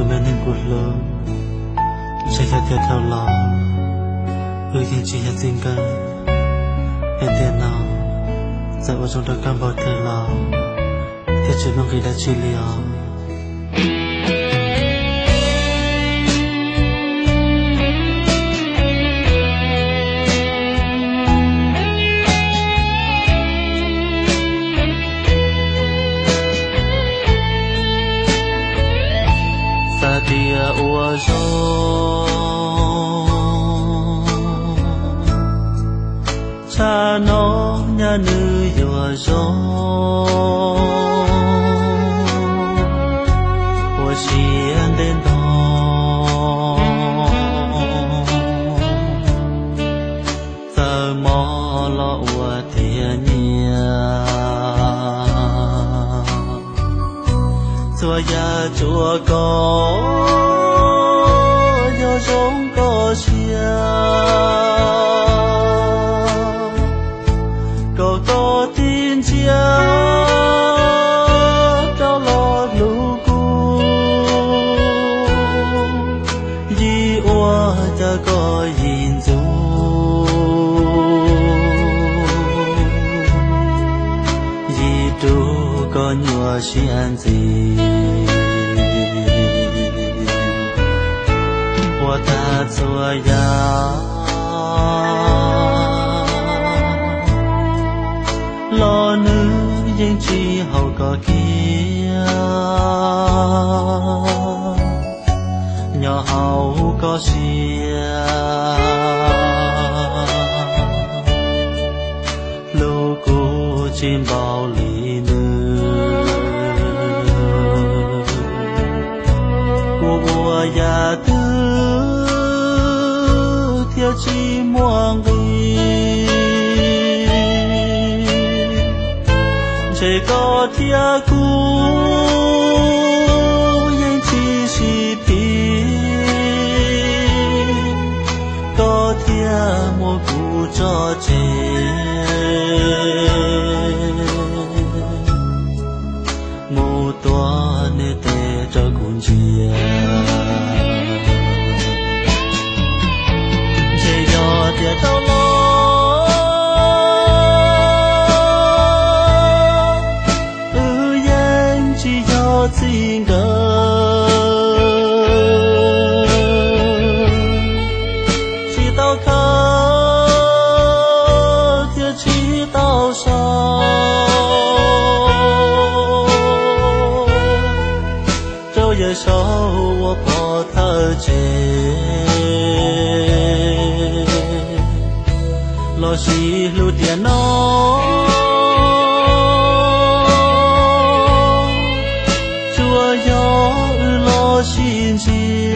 Me neeg kuv hlub, ntshe yog tias dhau los wb yeej tsis yog txij nkawm. Hais tias no txawm ua zoo rau koj npaum twg los thiaj tsis muaj nqis dab tsi li os. Xav tias ua zoo, tsam no nyaj nws yuav zoo, ua siab ntev ntau, txawm mob los ua tiag nyiam. Txhua yam tsuas kom yog zoo koj siab, kom koj tig ntsia rov los hlub kuv. Yim ua cas koj yim ntxub, yim rub koj nyuaj siab ntxiv. Ua tag txhua yam los nws yeej tsis haum koj kiag, nyob hauv koj siab. Hlub kuv tsis npaum li nws, kuv ua yam twg thiaj tsis muaj nqis. Ntshe koj thiab kuv yeej tsis sib phim, koj thiaj muab kuv tso tseg, mus tuav niam tes rau kuv ntsia. Ntshe yog tias dhau los wb yeej tsis yog txij nkawm, tsis tau khawb thiab tsis tau so, rau yawm saub ua pov thawj tseg, los sis hlub tiam no tsuas yog wb los sib ntsib,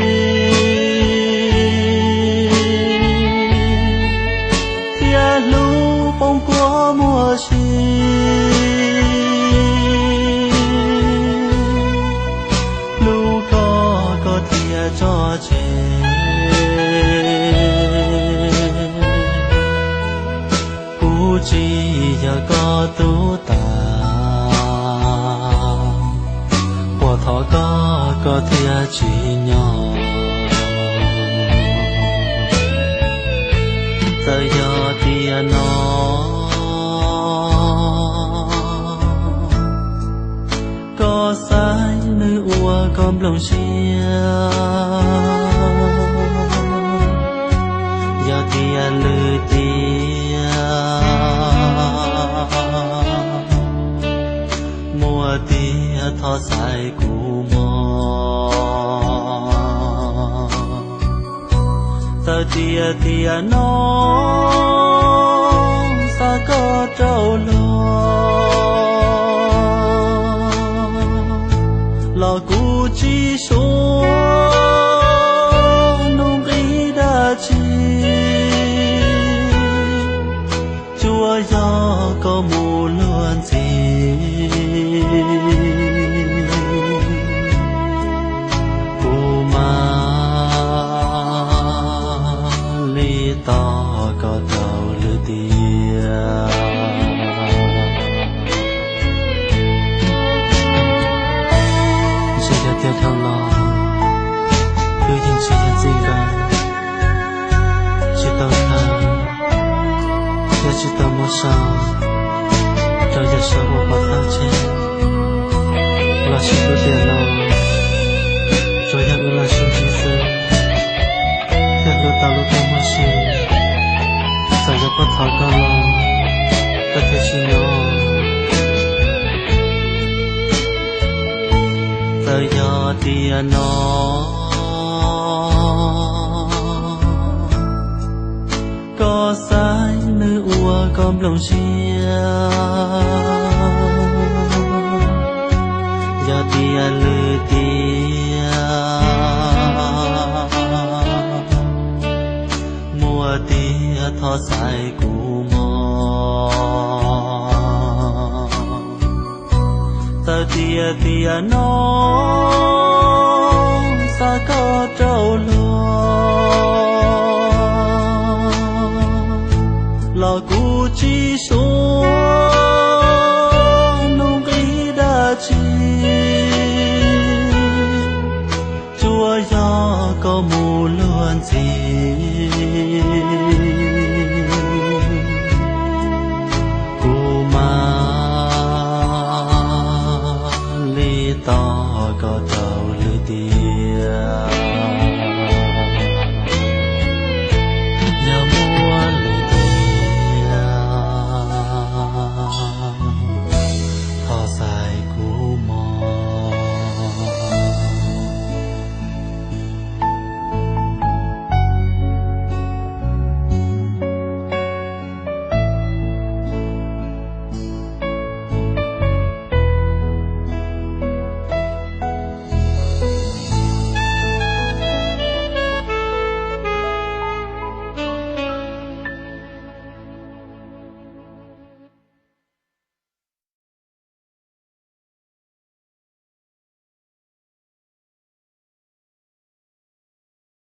thiab hlub poob kua muag si. Hlub koj koj thiaj tso tseg, kuv tsis yog koj tub tas, puas thov koj koj thiaj tsim nyog. Txawm yog tiam no koj xaiv nws ua koj nplooj siab, yog tias lwm tiam muaj tiag thov xaiv kuv mog. Txawm tias tiam no xa koj rau luag, los kuv tsis suav nuj nqis dab tsi, tsuas yog koj mus luag ntxhi. Kuv mam li tos koj rau lwm tiam. Ntshe yog tias dhau los Tsis tau muab sau rau yawg sau ua pov thawj tseg, los sis lub tiam no tsuas yog wb los sib ntsib xwb, thiaj hlub tau lub koj muaj si. Txawm yog koj thov koj los, koj thiaj tsis nyob. Txawm yog tiam no koj xaiv nws ua koj nplooj siab, yog tias lwm tiam muaj tiag thov xaiv kuv mog. Txawm tias tiam no xa koj rau luag, los kuv tsis suav nuj nqis dab tsi. Tsuas yog koj mus luag ntxiv,